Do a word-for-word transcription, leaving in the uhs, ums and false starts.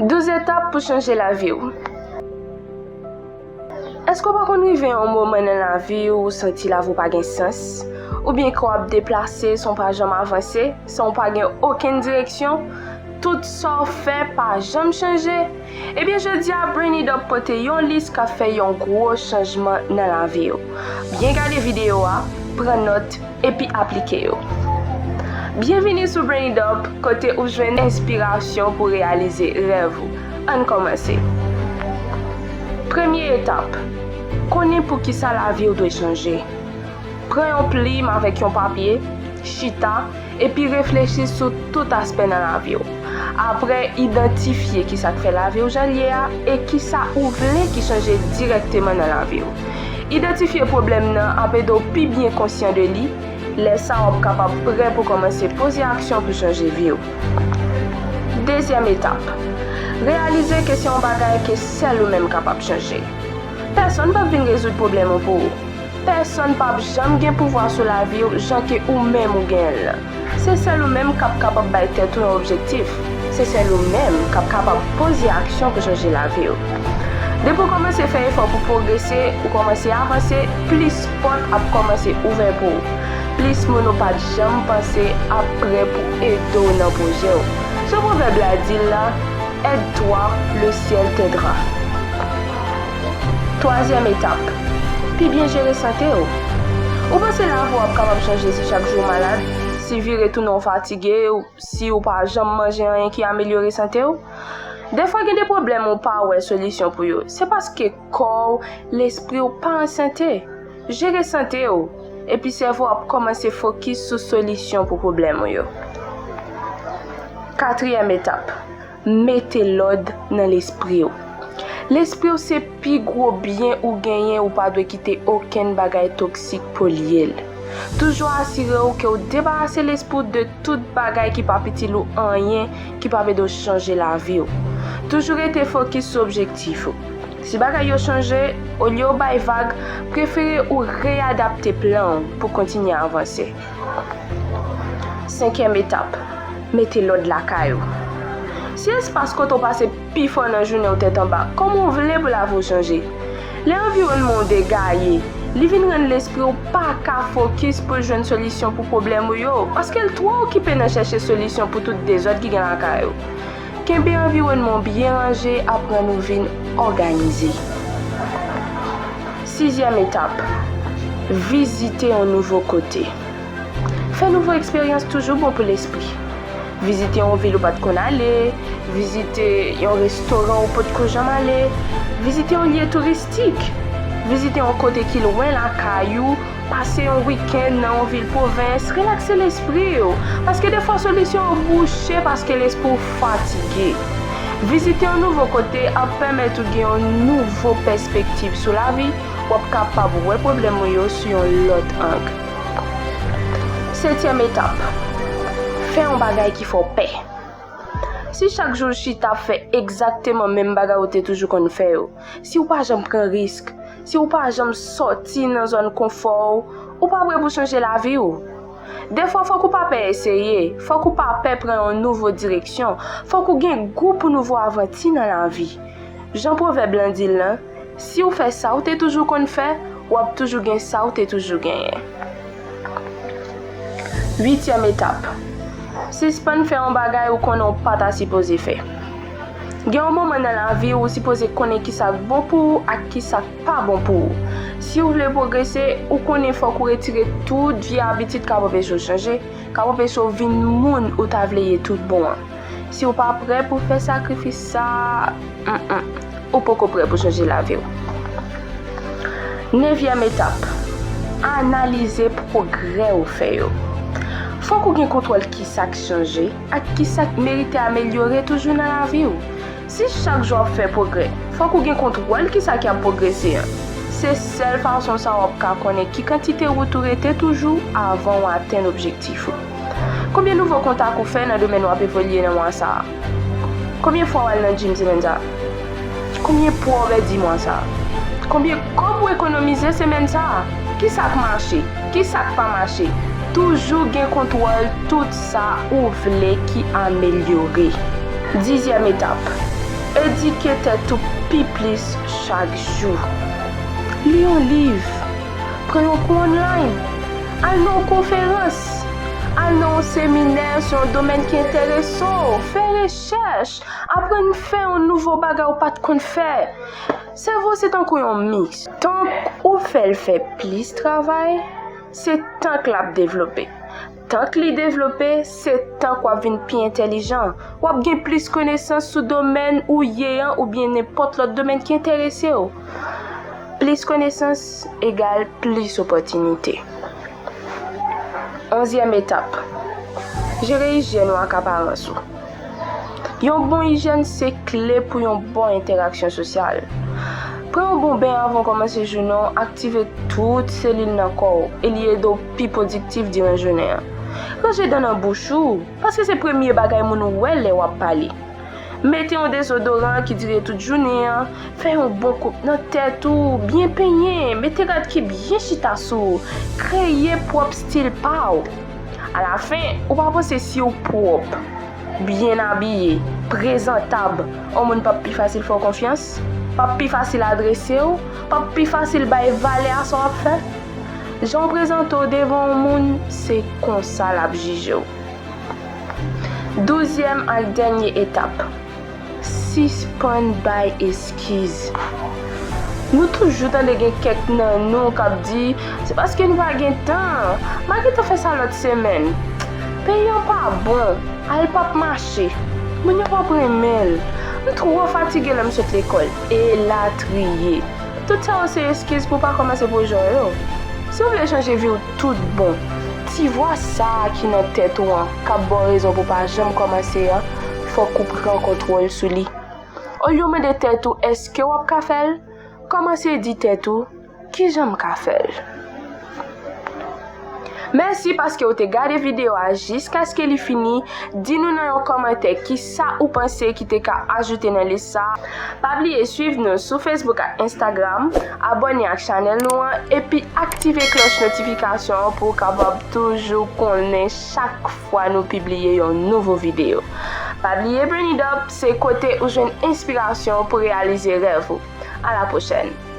Douz etap pou chanje lavi w. Èske w pa konn rive yon moman nan lavi w, ou santi lavi w pa gen sans? Oubyen kò w ap deplase san w pa janm avanse, san w pa gen okenn direksyon? Tout sa w fè pa janm chanje? Ebyen, jodi a, Brain It Up pote yon lis k ap fè yon gwo chanjman nan lavi w. Byen gade videyo a, pran nòt, epi aplike yo. Byenvini sou Brain It Up, kote ou jwenn enspirasyon pou reyalize rèv ou. Ann kòmanse. Premye etap, konnen poukisa lavi w dwe chanje. Pran yon plim avèk yon papye, chita, epi reflechi sou tout aspè nan lavi w. Apre, idantifye kisa k fè lavi w jan l ye a e kisa ou vle ki chanje dirèkteman nan lavi w. Idantifye pwoblèm nan ap ede w pi byen konsyan de li. Lè sa a, w ap kapab prè pou kòmanse poze aksyon pou chanje vi w. Dezyèm etap, reyalize ke se yon bagay ke sèl ou menm kapab chanje. Pèsonn p ap vin rezoud pwoblèm ou pou ou. Pèsonn p ap janm gen pouvwa sou lavi w jan ke ou menm ou genyen l lan. Se sèl ou menm k ap kapab bay tèt ou yon objektif. Se sèl ou menm k ap kapab poze aksyon pou chanje lavi w. Depi w kòmanse fè efò pou pwogrese, ou kòmanse avanse, plis pòt ap kòmanse ouvè pou ou. Plis moun ou pa t janm panse ap prè pou ede w nan pwojè w. Jan pwovèb la di l la, aide-toi, le ciel t'aidera. Twazyèm etap, pi byen jere sante w. Ou panse lavi w ap kapab chanje si chak jou w malad, si vire tounen w fatige, si w pa janm manje anyen ki amelyore sante w? Defwa gen de pwoblèm ou pa wè solisyon pou yo. Se paske kò w, lespri w pa an sante. Jere sante w, epi sèvo w ap kòmanse fokis sou solisyon pou pwoblèm ou yo. Katriyèm etap, mete lòd nan lespri w. Lespri w se pi gwo byen ou genyen, ou pa dwe kite okenn bagay toksik polye l. Toujou asire w ke w debarase lespri w de tout bagay ki p ap itil ou anyen, ki p ap ede w chanje lavi w. Toujou rete fokis sou objektif ou. Si bagay yo chanje, olye w bay vag, prefere ou reyadapte plan w pou kontinye avanse. Senkyèm etap, mete lòd lakay ou. Si espas kote w pase pi fò nan jounen w tèt anba, kòman w vle pou lavi w chanje? Lè anviwònman w degaye, li vin rann lespri w pa ka fokis pou l jwenn solisyon pou pwoblèm ou yo, paske l twò okipe nan chèche solisyon pou tout dezòd ki gen lakay ou. Kenbe anviwònman w byen ranje ap rann ou vin òganize. Sizyèm etap, vizite yon nouvo kote. Fè nouvo eksperyans toujou bon pou lespri. Vizite yon vil ou pa t konn ale, vizite yon restoran ou potko janm ale, vizite yon lye touristik, vizite yon kote ki lwen lakay ou, pase yon wikenn nan yon vil pwovens, relakse lespri w, paske defwa solisyon yo bouche paske lespri w fatige. Vizite yon nouvo kote ap pèmèt ou gen yon nouvo pèspektiv sou lavi, w ap kapab wè pwoblèm ou yo sou yon lòt ang. Setyèm etap, fè yon bagay ki fè w pè. Si chak jou w chita ap fè egzakteman menm bagay ou te toujou konn fè yo, si w pa janm pran risk, si w pa janm sòti nan zòn konfò w, ou pa prè pou chanje lavi w. Defwa, fòk ou pa pè eseye, fòk ou pa pè pran yon nouvo direksyon, fòk ou gen gou pou nouvo avanti nan lavi. Jan pwovèb lan di l lan, si w fè sa w te toujou konn fè, w ap toujou gen sa w te toujou genyen. Uityèm etap, sispann fè yon bagay ou konnen w pa ta sipoze fè. Gen yon moman nan lavi w, ou sipoze konnen kisa k bon pou ou ak kisa k pa bon pou ou. Si w vle pwogrese, ou konnen fòk ou retire tout vye abitid k ap anpeche w chanje, k ap anpeche w vin moun ou ta vle ye tout bon an. Si w pa prè pou fè sakrifis sa a, mm, mm, ou poko prè pou chanje lavi w. Nevyèm etap, analize pwogrè ou fè yo. Fòk ou gen kontwòl kisa k chanje ak kisa k merite amelyore toujou nan lavi w. Si chak jou w ap fè pwogrè, fòk ou gen kontwòl kisa ki ap pwogrese an. Se sèl fason sa w ap ka konnen ki kantite wout ou rete toujou avan w atenn objektif ou. Konbyen nouvo kontak ou fè nan domèn w ap evolye nan mwa sa a? Konbyen fwa w al nan gym semèn sa a? Konbyen pwa w pèdi mwa sa a? Konbyen kòb ou ekonomize semèn sa a? Kisa k mache? Kisa k pa mache? Toujou gen kontwòl tout sa ou vle ki amelyore. Dizyèm etap, Edike tèt ou pi plis chak jou. Li yon liv, pran yon kou online, al nan yon konferans, al nan yon seminè sou yon domèn ki enterese w, fè rechèch, aprann fè yon nouvo bagay ou pa t konn fè. Sèvo se tankou yon miks. Tank ou fè l fè plis travay, se tank l ap devlope. Tank li devlope, se tank w ap vin pi entèlijan. W ap gen plis konesans sou domèn ou ye an oubyen nenpòt lòt domèn ki enterese w. Plis konesans egal plis opòtinite. Onzyèm etap, jere ijyèn ou ak aparans ou. Yon bon ijyèn se kle pou yon bon entèraksyon sosyal. Pran yon bon ben avan w kòmanse jounen w, aktive tout selil nan kò w e li ede w pi pwodiktif diran jounen an. Ranje dan nan bouch ou, paske se premye bagay moun wè lè w ap pale. Mete yon dezodoran ki dire tout jounen an, fè yon bon koup nan tèt ou, byen penyen, mete rad ki byen chita sou ou, kreye pwòp estil pa w. Alafen, ou pa panse si w pwòp, byen abiye, prezantab, yon moun p ap pi fasil fè w konfyans, p ap pi fasil adrese w, p ap pi fasil bay valè a sa w ap fè? Jan w prezante w devan yon moun, se konsa l ap jije w. Douzyèm ak dènye etap, sispann bay eskiz. Nou toujou tande gen kèk nan nou k ap di, se paske nou pa gen tan, m a gentan fè sa lòt semèn. Peyi an pa bon, al p ap mache, moun yo p ap renmen l, m twò fatige lè m sot lekòl, elatriye. Tout sa yo se eskiz pou w pa kòmanse pwojè w yo. Si w vle chanje vi w tout bon, ti vwa sa a ki nan tèt ou an k ap ba w rezon pou w pa janm kòmanse an, fòk ou pran kontwòl sou li. Olye w mande tèt ou èske w ap ka fè l, kòmanse di tèt ou, kijan m ka fè l? Mèsi paske w te gade videyo a jiskaske li fini. Di nou nan yon kòmantè kisa ou panse ki te ka ajoute nan lis sa a. Pa bliye swiv nou sou Facebook ak Instagram, abòne ak chanèl nou an, epi aktive klòch notifikasyon an pou w kapab toujou konnen chak fwa nou pibliye yon nouvo videyo. Pa bliye Burn It Up se kote ou jwenn enspirasyon pou reyalize rèv ou. A la pwochèn!